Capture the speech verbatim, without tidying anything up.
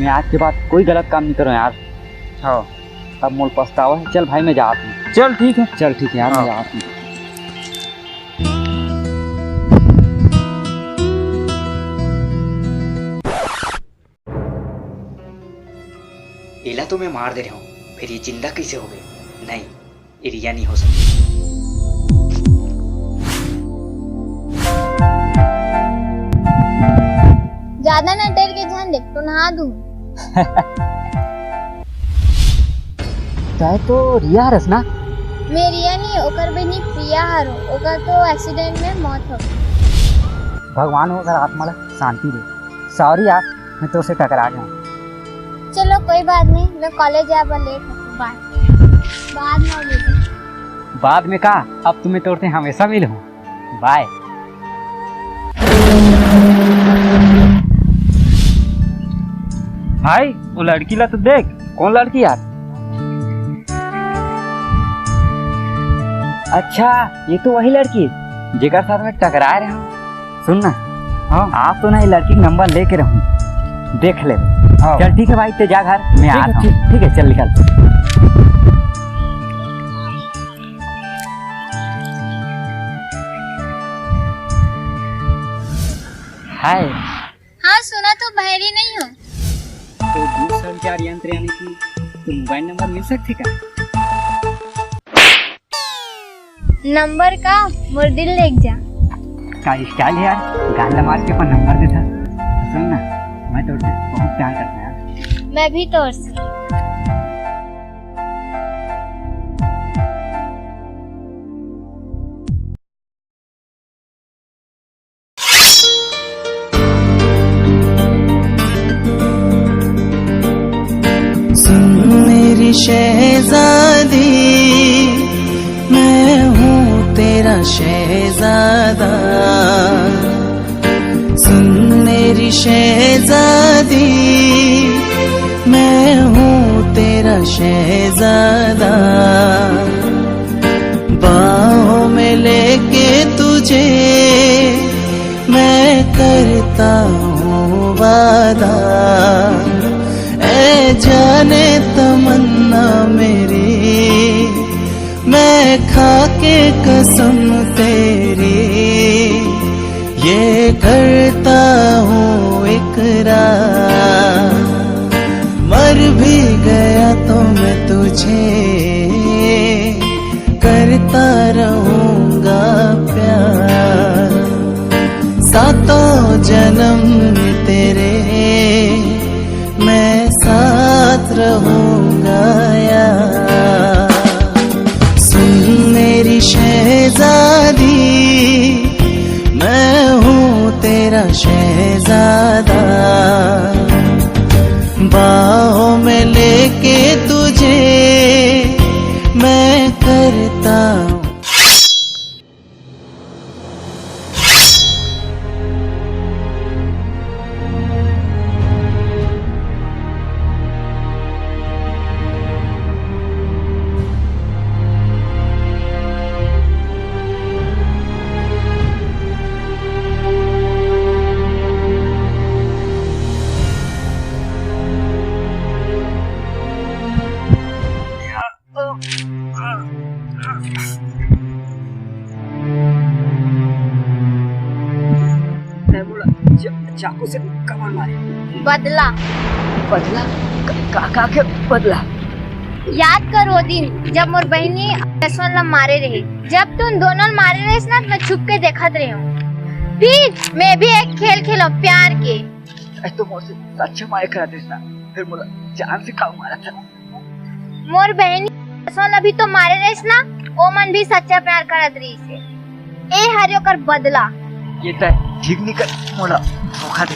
मैं आज के बाद कोई गलत काम नहीं करूँ यार। हाँ। अब मोला पछतावा हे। चल भाई, मैं जात हूँ। चल ठीक हे। चल ठीक हे यार, मैं हाँ। जात हूँ। एला तो मैं मार दे रहा हूँ, फिर ये जिंदा कैसे हो गई? नहीं, ये रिया नहीं हो सकती। ज्यादा ना डर के ध्यान दे, तो नहा दूँ। तैं तो रिया हरस ना? मैं रिया नहीं, ओकर बहिनी प्रिया हरो। ओकर तो एक्सीडेंट में मौत हो गई। भगवान ओकर आत्मा ला शांति दे। सॉरी यार, मैं तोसे टकरा गया हूँ। चलो कोई बात नहीं, मैं कॉलेज जाए बर लेट हूँ। बाय। बाद में मिलते। बाद में का? अब तो मैं तोर से हमेशा मिलहूँ। बाय। भाई, वो लड़की ला तो देख। कौन लड़की यार? अच्छा, ये तो वही लड़की हे, जेकर साथ मैं टकराए रहे हूँ। सुन ना, हाँ। आज तो ना ये लड़की के नंबर लेके रहूँ, देख ले। हाँ। चल ठीक हे भाई, तैं जा घर, मैं ठीक हे, आता हूँ। ठीक। ठीक हे, चल निकल। हाय। हाँ, सुना तो बहरी नहीं हो। तो दूरसंचार यंत्र यानी कि तो मोबाइल नंबर मिल सकथे का? नंबर का, मोर दिल लेके जा। का स्टाइल हे यार, गांड ला मार के अपन नंबर देथा। सुन ना, मैं तोर से बहुत प्यार करता हूँ यार। मैं भी तोर से। सुन मेरी शहजादी, मैं हूँ तेरा शहजादा। सुन मेरी शहजादी, मैं हूँ तेरा शहजादा। बाहों में लेके तुझे मैं करता हूँ वादा। ऐ जाने तमन्ना मेरी, मैं खा के कसम तेरी, ये करता हूँ इकरार। मर भी गया तो मैं तुझे करता रहूँगा प्यार। सातों जन्म तेरे मैं साथ रहूँगा यार। सुन मेरी शहजादी, मैं हूँ तेरा शहजादा। बाहों में लेके तुझे मैं करता हूँ। तैं मोला च-, चाकू से काबर मारे? बदला। बदला? का, का, का के बदला? याद कर वो दिन, जब मोर बहिनी जसवंत ला मारे रहे। जब तुम दोनों मारे रहे ना, तो मैं छुप के देखत रहे हूँ। फिर मैं भी एक खेल खेलो प्यार के। अरे, तो मोर से सच्चा मारे करत रहिस ना, फिर मोला जान से काबर मारत हस? मोर बहिनी जसवंत ला भी तो मारे रहिस ना, ओमन भी सच्चा प्यार करत रहिस हे। ए हरे ओकर बदला। ये तैं ठीक नहीं कर, मोला धोखा दे।